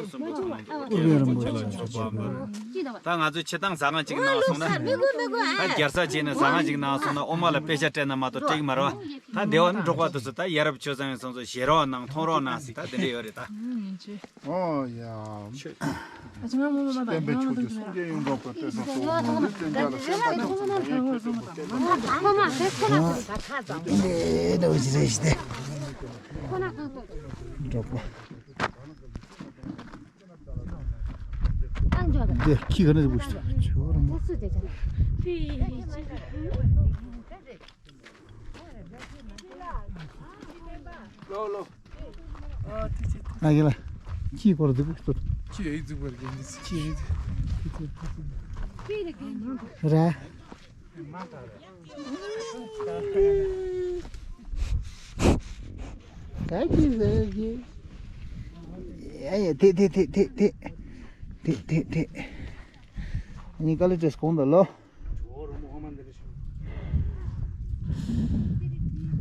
ཚོ་གསུམ་པོ་ཚང་མ་འདུག་པ། ཨུ་རྒྱན་རིན་པོ་ཆེ་མཆོད་པ་འབུལ། ད་ང་ཚོས་ཆེ་ཐང་ཟ་ཁང་གཅིག་གི་ནང་སོང་ན། ད་རྒྱལ་ས་བྱས་ནས་ཟ་ཁང་གཅིག་ནང་སོང་ན་ཨོ་མ་ལ་དཔེ་ཆ་སྤྲད་ན་མ་གཏོགས་འགྲིག་མ་རེད་བ། ད་འདི་བ་ནི་འབྲོག་པ་དེ་ཚོ་ད་ཡ་རབས་སྤྱོད་བཟང་ཡིན་སོང་ཚོ་བཞེས་རོགས་གནང་མཐོང་རོགས་གནང་ཟེར་ད་དེ་འདྲ་ཡོད་རེད་ད། ཨོ་ཡ། བསྟན་པའི་མཆོག་གྱུར་སངས་རྒྱས་ཡོངས་གྲགས་པ་སྟོད་འཛིན་གཙོ་བོ་མང་པོས་བསྟན་འཇགས་ལ་སེམས་པ་ཐག་ཆོད་པའི་ཆོས་ཀྱི་སྐུ་སྟོན་པ་སྟོད་འཛིན་གཙོ་བོ་ཁྱེད་ཀྱི་ནས་འདི་འདྲ་བ་ཞིག་རེད་ཞིག་སྟེ། འབྲོག་པ། འདི་ཁྱི་ག་ནས་འདུག་ཞིག་ཆོ་ར་མོ། ཨ་ཡེ་ལ། ཁྱི་སྐོར་འདུག་ཏུ། ཁྱི་ཡིག་འཛུགས་པར་གྱིན་འདི་ཁྱི་ཡིག་ར། ད་ཁྱི་ཟེར་གྱི། ཡ་ཡ་དེ་དེ་དེ་དེ་དེ། དེ་དེ་དེ། ཨ་ནི་ཀ་ལི་ཏྲེས་གོང་དུ་ལོ།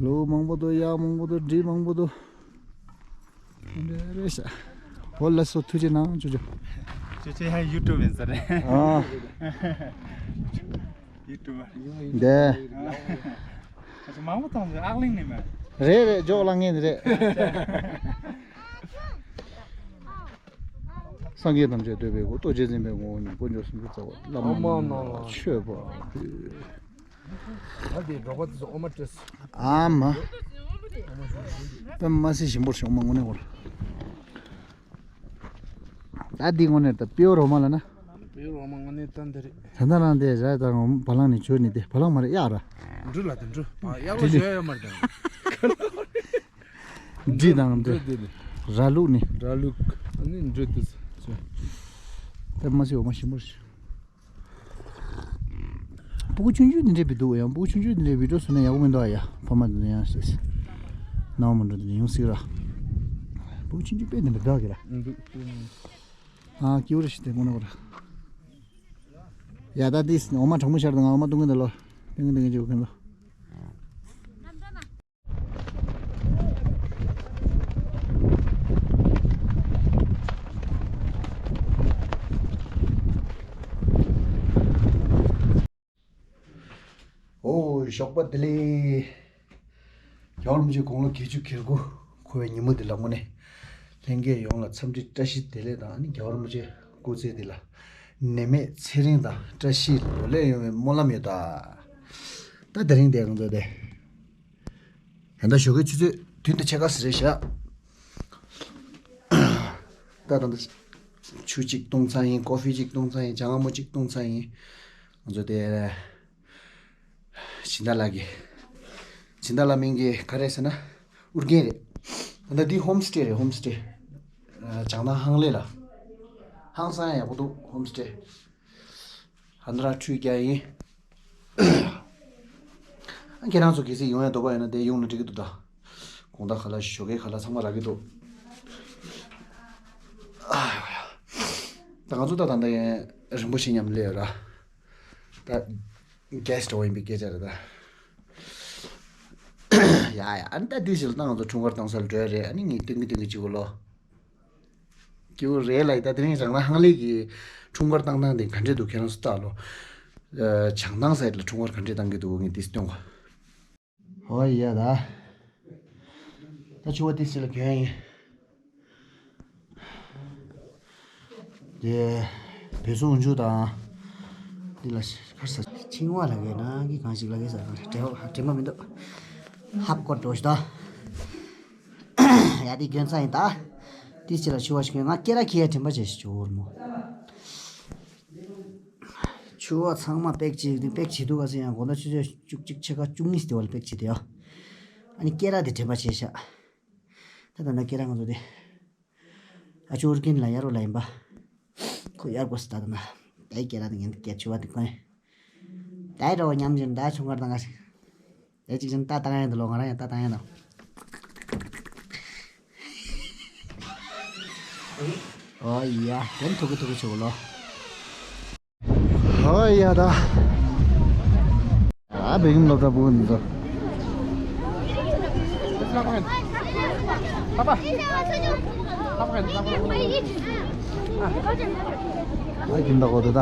ལོ་མང་པོ་འདུག་ཡག་མང་པོ་འདུག་འབྲས་མང་པོ་འདུག་འདྲ་རེད་ཤག་འོ་ལགས་སོ་ཐུགས་རྗེ་གནང་ཅོ་ཅོ། ཅོ་ཅོ་ཡང་ཡུ་ཊུབ་ཡིན་ས་རེད། ཨ། ཡུ་ཊུབ་པ། འདི། ཨ་ཅོ་མང་པོ་བཏང་ཟེར་ཨག་གླིང་ནས་མ། རེད་རེད་འཇོག་ལ་ངེས་ནི་རེད། སངས་རྒྱས་ཐམས་ཅད་འདུས་པའི་སྐུ། ཐུགས་རྗེ་འཛིན་པའི་ངོ་བོ་ཉིད། དཀོན་མཆོག་གསུམ་གྱི་རྩ་བ། བླ་མ་མཆོད་པ་ཕུལ། ད་དེ་འབྲོག་པ་དེ་ཚོ་ཨོ་མ་སྤྲད་སོང་། ཨ་མ། ད་མ་སྲིད་ཞིམ་པོ་ཞིག་ཨོ་མ་དངོས་གནས་གོ། ད་འདི་དངོས་གནས་ད་པིའུ་རོ་མ་ལ་ན། པིའུ་རོ་མ་དངོས་གནས་ད་འདི་རེད། ད་ད་རང་དེ་ར་ད་བ་ལང་ནས་བྱོས་ནི་དེ་བ་ལང་མ་རེད་གཡག་ར། འབྲུ་ལ་དེ་འབྲུ། ཨ་གཡག་ལ་བྱོས་ཡོད་མ་རེད་ད། འབྲི་དང་འབྲི། འབྲི་དེ་ནི། ར་ལུག་ནི། ར་ལུག་ཨ་ནི་འབྲི་དེ་ཚོ། ད་མ་སྲིད་འོ་མ་ཞིམ་པོ་རེད། སྤུ་གུ་ཆུང་ཆུང་འདི་འདྲས་བི་འདུག་ཡང་སྤུ་གུ་ཆུང་ཆུང་འདི་འདྲས་བི་ཌིའོ་བཟོས་ན་ཡག་པོ་མི་འདུག་ཨ་ཡ། ཕ་མ་འདི་ནས་ཡང་ཞེས་ནའོ་མ་འགྲོ་འདི་ནས་ཡོང་སྲིད་ར། སྤུ་གུ་ཆུང་ཆུང་དཔེ་འདི་འདྲས་འདུག་གི་ར། འདུག་ཨ་སྐྱིད་པོ་རེད་ཤི་དེ་དངོས་གནས་པོ་ར། ཡ་ད་འདི་འོ་མ་གྲང་མོ་ཤར་དང་ང་འོ་མ་བཏུང་གི་འདུག་ལོ། བཏུང་གི་འདུག་གི་འཇུག་གི་འདུག་ཨོ་ཞོགས་པ་བདེ་ལེགས། རྒྱལ་བ་རིན་པོ་ཆེ་དགུང་ལོ་བརྒྱད་ཅུ་གྱ་དགུ་འཁོར་བའི་ཉིན་མོ་འདི་ལ་དངོས་གནས་ལྷན་རྒྱས་ཡོངས་ལ་འཚམས་འདྲི་བཀྲ་ཤིས་བདེ་ལེགས་དང་། ཨ་ནི་རྒྱལ་བ་རིན་པོ་ཆེ་སྐུ་ཚེ་འདི་ལ་ནད་མེད་ཚེ་རིང་དང་བཀྲ་ཤིས་ལོ་ལེགས་ཡོང་བའི་སྨོན་ལམ་ཡོད་ད། ད་དེ་རིང་དེ་ང་ཚོ་དེ། ད་ལྟ་ཞོགས་ཀའི་ཆུ་ཚོད་བདུན་དང་ཕྱེད་ཀ་ཙམ་རེད་ཤག་ད་ད་ལྟ་ཆུ་གཅིག་བཏུང་ཚར་ཡིན། ཀོ་ཧྥི་གཅིག་བཏུང་ཚར་ཡིན། ཇ་མངར་མོ་གཅིག་བཏུང་ཚར་ཡིན། ང་ཚོ་དེ་སྦྱིན་བདག་ལགས་ཀྱིས། སྦྱིན་བདག་ལགས་མིང་གི་ག་རེ་ཟེར་ན་ཨུ་རྒྱན་རེད། ད་ལྟ་འདི་ཧོམ་སི་ཊེ་རེད། ཧོམ་སི་ཊེ། བྱང་ཐང་ཧང་ལེ་ལ། ཧང་སང་ཡག་པོ་འདུག་ཧོམ་སི་ཊེ། ཧ་ན་ར་ཁྲུས་རྒྱག་ཡིན། ཁྱེད་རང་ཚོ་གལ་སྲིད་ཡོང་ཡ་འདོད་པ་ཡོད་ན་དེ་ཡོང་ན་འགྲིག་གི་འདུག་ད། དགོང་དག་ཁ་ལག་ཞོགས་ཀའི་ཁ་ལག་ཚང་མ་རག་གི་འདུག་ཨ་ཡ་ཡ། ད་ང་ཚོ་ད་ད་ལྟ་ཡན་རིན་པོ་ཆེ་མཉམ་སླེབས་ཡོད་ར། ད་གེ་སི་ཊི་འདྲ་བོ་ཡིན་པའི་སྐད་ཆ་རེད་ད། ཡ་ཡ། ཨ་ནི་ད་དེ་ཞིག་ལ་ད་ང་ཚོ་འཁྲུངས་སྐར་བཏང་སར་འགྲོ་ཡ་རེད། ཨ་ནི་ངས་སྟོན་གི་སྟོན་གི་བྱེད་དགོས་ལོ། སྐྱིད་པོ་རེད་ལ། ད་དེ་རིང་རང་ན་ཧང་ལེ་གི་འཁྲུངས་སྐར་བཏང་སྟངས་དེ་ག་འདྲས་འདུག་ཁྱེད་རང་ཚོ་ལྟ་ལོ། ཨ། བྱང་ཐང་སའིཌ་ལ་འཁྲུངས་སྐར་ག་འདྲས་བཏང་གི་འདུག་ངས་དེ་སྟོན་གོ། ཧོ་ཡ་ད། ད་ཆུ་བ་དེ་སི་ལ་གྱོན་ཡིན། དེ་བོད་སོང་མཇུག་དང་། འདི་ལ་ཁར་ས་ཆིང་བ་ལ་གས་ན་གི་གང་ཞིག་ལ་གས་ས་དྲན་དྲན་པ་མི་འདུག་ཧབ་སྐོར་འགྲོ་ཞིག་ད། ཡ་དེ་རྒྱུན་ཚ་ཡིན་ད། དེ་ཅི་ལ་ཆུ་བ་ཞིག་ང་སྐེ་ར་ཁྱི་ཡ་དྲན་པ་བྱས་ཤིག་ཅོ་འོར་མོ། ཆུ་བ་ཚང་མ་པེག་ཅིག་དེ་པེག་ཅིག་འདུག་ག་ཟེར་ཡང་དགོང་དག་ཆུ་ཚོད་བཅུ་གཅིག་ཕྱེད་ཀ་བཅུ་གཉིས་དེ་བ་ལ་པེག་ཅིག་དེ་ཡོ། ཨ་ནི་སྐེ་ར་དེ་དྲན་པ་བྱས་ཤག་ད་ད་ན་སྐེ་ར་ང་ཚོ་དེ། ཨ་ཅོ་ཨོར་ཀིན་ལ་ཡ་རོ་ལ་ཡིན་པ། ཁོ་ཡར་གོ་སི་ད་ད་ན། དའི་སྐེ་ར་དེ་ངན་སྐེ་ཆུ་བ་དེ་ཀོན། དའི་རོ་མཉམ་བཞིན་ད་ཆུང་ཀར་ད་ང་ཞིག་དེ་གཅིག་བཞིན་ད་བཏང་ཡ་འདུག་ལོ། ང་རང་ཡང་ད་བཏང་ཡ་འདུག་ཨོ་ཡ་དེ་ཐུག་གི་ཐུག་གི་ཆུ་བ་ལོ། ཨོ་ཡ་ད། ཨ་བེ་གིན་ལོ་ད་བུ་གིན་ད། ཨ་གིན་ད་གོ་ད་ད།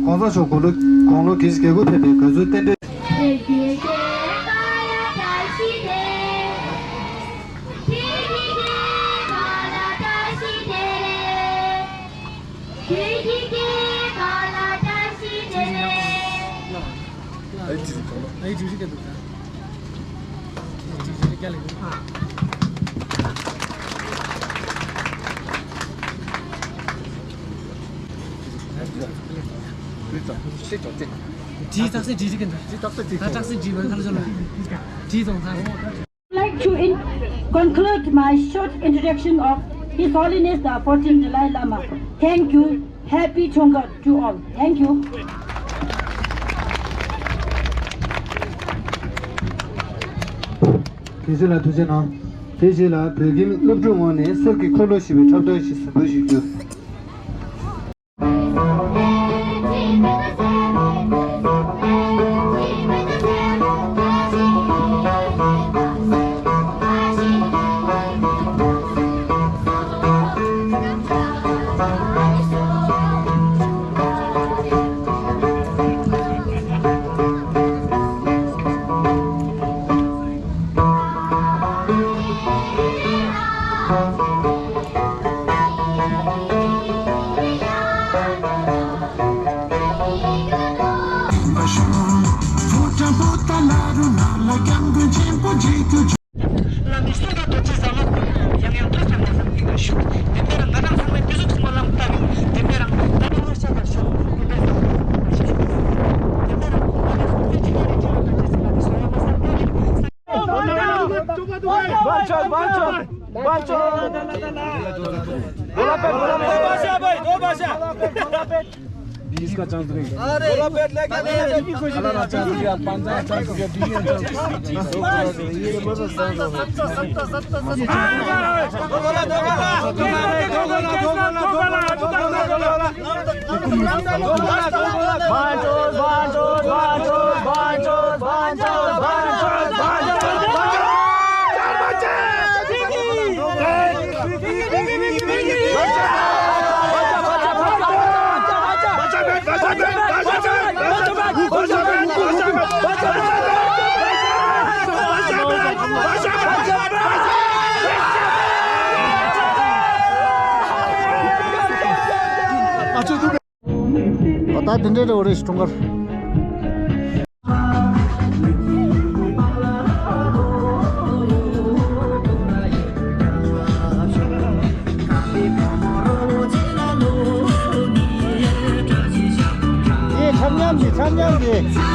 ༸གོང་ས་མཆོག་དགུང་ལོ་དགུང་ལོ་གྱ་གཅིག་གོ་ཕེབས་པའི་དགའ་བསུའི་རྟེན་འབྲེལ། Like to in- conclude my short introduction of His Holiness the fourteenth Dalai Lama. Thank you. Happy Chongar to all. Thank you. དགེ་བཤེས་ལགས་ཐུགས་རྗེ་གནང་། དེ་རྗེས་ལ་བོད་ཁྱིམ་སློབ་ཕྲུག་ངོས་ནས་གསེར་གྱི་འཁོར་ལོ་ཞེས་པའི་འཁྲབ་སྟོན་ཞིག་གཟིགས་འབུལ་ཞུ་རྒྱུ། ལམ་འདི་གསུང་དང་རྡོ་རྗེ་ཟ་མ་ཡང་ཡང་ཐོས་བསམ་གནས་བསམ་སྙིང་ལ་ཞུགས། དེ་འདྲ་ང་རང་ཚང་མས་དུས་གསུམ་གསུམ་པ་ལམ་བཏབ་ཡོད། དེ་འདྲ་ད་ནི་ང་ཤ་དང་ཞོགས་དེ་འདྲ་ང་རང་ཚང་མས་ཅི་ག་རེ་ཅི་རེ་དང་རྗེས་སུ་ལ་དེ་སོང་བ་མ་བསམ་ཏེ་ནི། ད་དེ་འདྲའི་འདྲ་བོ་རེད་ཤི་ཁྲུང་ཁར། ཡེ་འཁྲབ་མཉམ་གྱིས་འཁྲབ་མཉམ་གྱིས།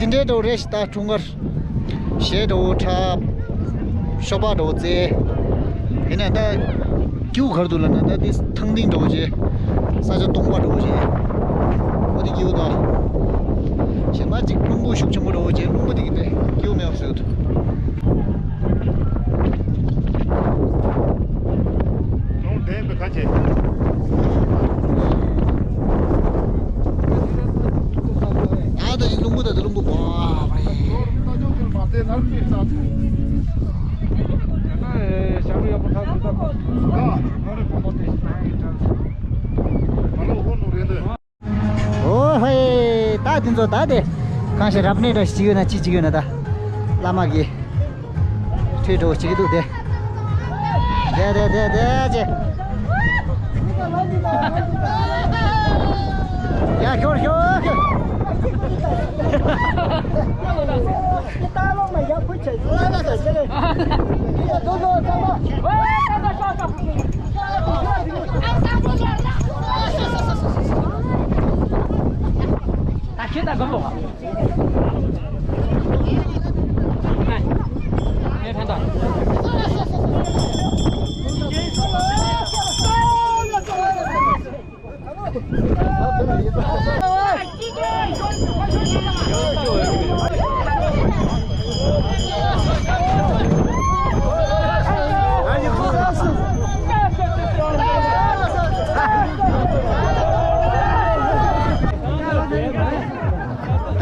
འདྲའི་འགྲོ་རེད་ཤི་ད་འཁྲུངས་སྐར། གཞས་འགྲོ་འཁྲབ། ཤོ་པ་འགྲོ་རྩེ། ཡིན་ན་ད། སྐྱིའུ་གར་འདུག་ལ་ན་ད་དེ་ཐང་ཐིང་འགྲོ་རྗེས། ས་ཆ་སྟོང་པ་འགྲོ་རྗེས། འོ་དེ་སྐྱིའུ་ད། གཞན་པ་ཅིག་རླུང་བུ་ཤུགས་ཆེན་པོ་འགྲོ་རྗེས་རླུང་བུ་དེ་གི་དེ་སྐྱིའུ་མེད་པ་བཟོས་འདུག་ལུང་བསྟན་པའི་ཁ་ཆེ། ཨ་ད་ཡིན་རླུང་བུ་ད་དེ་རླུང་བུ་བ་བ་ཡིན། ཨོ་ཧེ། ད་དེ་ཚོ་ད་དེ། གང་ཞིག་རབ་གནས་འདྲ་ཞིག་ཡོད་ན་ཅི་ཅིག་ཡོད་ན་ད། བླ་མ་གི། ཁྲིད་འགྲོ་ཅིག་འདུག་དེ། དེ་དེ་དེ་དེ་ཅེ། ཡ་ཤོར་ཤོར་ཤོར།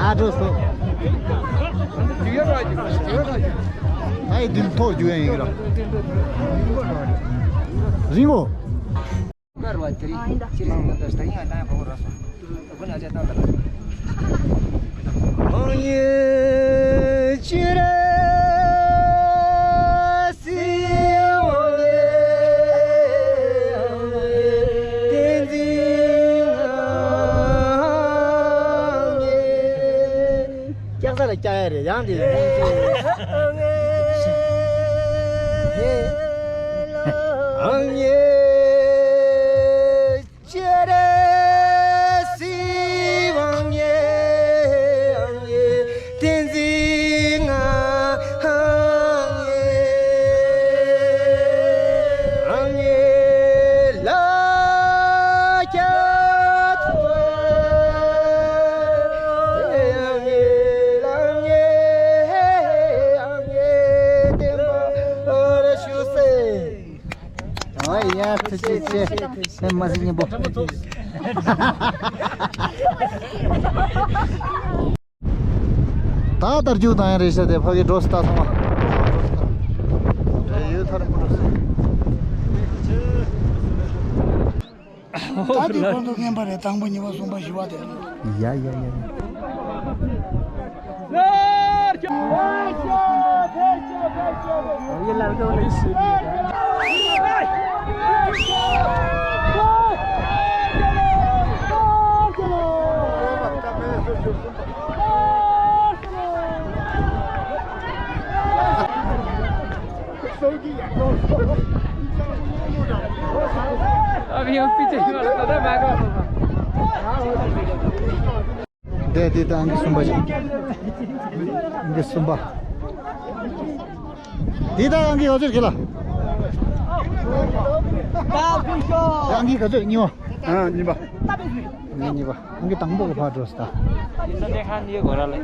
ད་འགྲོ་སོང་། ཨའི་དུས་ཐོག་རྒྱུ་ཡང་ཡིན་གི་ར། རིང་མོ། སྐྱག་ས་ལ་སྐྱག་ཡ་རེད་ཡང་དེ། ཨོ་ཡ་ཐུགས་རྗེ་ཆེ། སེམས་མ་སྲིད་སྙིང་པོ། ད་ལྟར་རྒྱུག་དང་ཡང་རེད་ཤག་དེ་ཕ་གི་འགྲོ་སི་ད་ཚང་མ། འབྲེལ་ཡོད་ཐར་མོ་འགྲོ་སི། ད་དེ་ཁོང་ཚོ་རྔན་པ་རེད། དང་པོ་གཉིས་པ་གསུམ་པ་བཞི་པ་དེ་རེད། ཡ་ཡ་ཡ་ཡ། अभी हम पीछे की वाला पता है, बैक वाला। དེ་དེ་ད་ཨང་ཀི་གསུམ་པ་ཞིག་ཨང་ཀི་གསུམ་པ། དེ་ད་ཨང་ཀི་ཡོད་ཚོད་གི་ལ། ད་ཕུལ་ཤོག་ཨང་ཀི་ག་ཚོད་གཉིས་པ། ཨ་གཉིས་པ། ངའི་གཉིས་པ། ཨང་ཀི་དང་པོ་གི་ཕར་འགྲོ་སི་ད། ཡིན་ས་དེ་ཁ་ནི་གོ་ར་ལེ།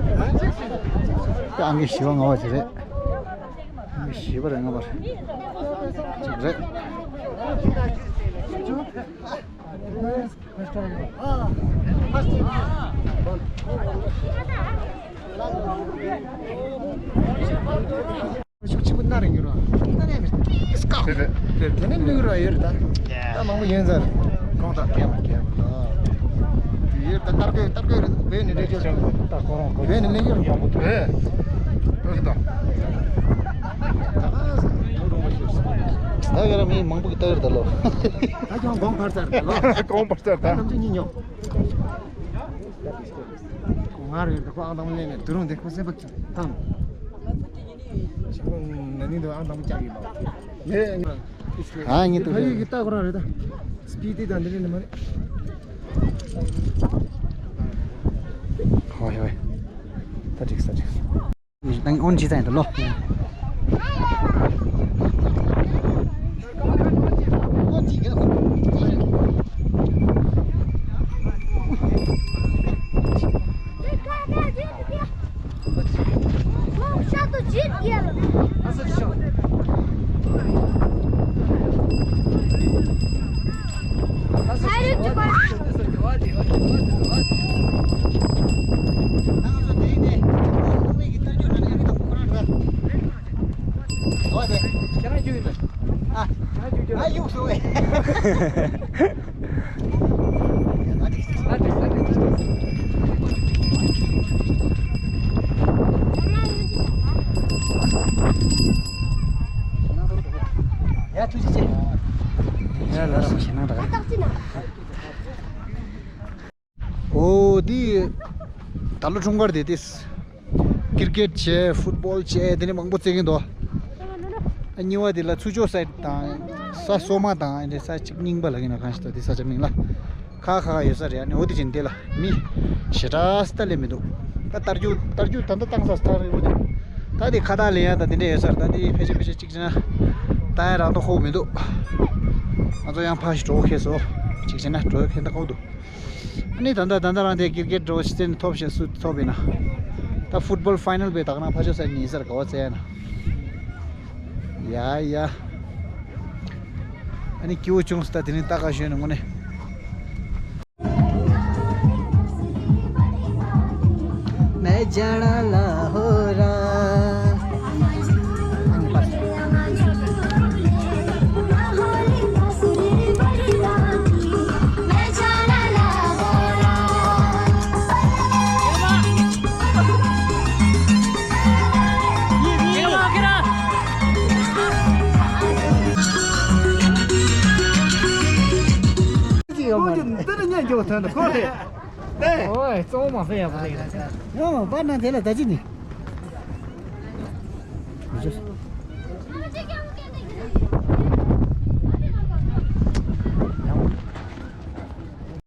དེ་ཨང་ཀི་བཞི་པ་ལྔ་པ་ཅིག་རེད། ཨང་ཀི་བཞི་པ་རེད་ལྔ་པ་རེད། ཅིག་རེད། ཤུགས་ཆེན་པོ་སྣ་རེ་ཡོད་ར། སྣ་ནས་མི་ཏིས་ཀ་དེ་རེད། དེ་ནས་ལུས་ར་ཡོད་རེད་ད། ད་མང་པོ་ཡོད་ཟེར། གང་དང་རྒྱབ་རྒྱབ་ལ། དེ་ཡོད་ད་ལྟར་གོས་ལྟར་གོས་རེད་བོད་ནས་འདྲེ་ཅོ་ད་ཁོ་རང་བོད་ནས་ལེན་རྒྱུ་རེད། རེད། ད་ཡོད་ར་མི་མང་པོ་གི་ལྟ་ཡོད་ད་ལོ། ད་ཀྱང་གོང་འཕར་ཚར་ད་ལོ། གོང་འཕར་ཚར་ད། ནམ་ཅི་ཉིན་ཉོ། ང་རེད་ད་ཁོ་ཨང་དང་པོ་ལེན་ནས་དུ་རུང་དེ་ཁོ་སེམས་པ་ཐང་། ཞག་ན་ནིང་དུ་ཨང་དང་པོ་བཀྱག་ཡོད་པ། ངས་ཨ་ཉི་དུ་ཕ་ཡུལ་གྱི་ལྟ་ཁོ་རང་རེད་ད། སྤི་ཏི་དང་འདི་རེད་ནི་མ་རེད། ཧོ་ཧོ། ད་དེ་ ཨོན་ཇི་ཙང་ཡིན་ད་ལོ། ཡ་ཐུགས་རྗེ་ཆེ། ཡ་ལ་ར་མ་ཤེས་ན་ད་ག། ཨོ་འདི་ད་ལོ་འཁྲུངས་སྐར་དེ་ཏིས་ཀིར་ཀེད་བྱས་ཕུཊ་བོལ་བྱས་དེ་ནས་མང་པོ་རྩེ་གིན་འདུག་ཨ་གཉིས་པ་དེ་ལ་ཚུར་ཕྱོགས་སའིཌ་དང་ས་སོ་མ་དང་ཨ་འདྲ་ས་གཅིག་རྙིང་པ་ལ་གིན་ན་གང་ཞིག་ད་དེ་ས་ཆ་མིང་ལ་ཁ་ཁ་ཡོད་ས་རེད། ཨ་ནི་འོ་དེ་ཅིན་དེ་ལ་མི་ཞེ་དྲག་སྟ་ལེ་མི་འདུག་ད་རྟ་རྒྱུག་རྟ་རྒྱུག་ད་ལྟ་བཏང་ས་སྟ་རེད་འོ་དེ་ད་དེ་ཁ་ཐག་ལེན་ཡ་ད་དེ་འདྲ་ཡོད་ས་རེད། ད་དེ་ཕལ་ཆེར་ཕལ་ཆེར་གཅིག་བྱས་ན་ད་ཡ་རང་དོ་ཧོ་མི་འདུག་ང་ཚོ་ཡང་ཕ་ཞིག་འགྲོ་ཁེ་སོ་གཅིག་བྱས་ན་འགྲོ་ཁེ་ད་ཧོ་འདུག་ཨ་ནི་ད་ལྟ་ད་ལྟ་རང་དེ་ཀིར་ཀེད་འགྲོ་ཆེན་ཐོབ་བྱས་སུ་ཐོབ་ཡིན་ན། ད་ཕུཊ་བོལ་ཕའི་ནལ་བས་ད་ག་རང་ཕ་ཆོས་ས་ཉིན་སར་ག་བ་བཙལ་ཡ་ན། ཡ་ཡ། ཨ་ནི་སྐྱིད་པོ་བྱུང་སོང་ད་དེ་རིང་ད་ག་ཞོན་ནས་དངོས་གནས། འདི་ནས་ཉན་རྒྱུ་ཐོན་ད་ཁོ་རེད། ཨོའི་གཙོ་བོ་མ་ཕེ་ཡག་པོ་རེད། ཡང་མ་པ་ན་དེ་ལ་ད་ཅི་ནི།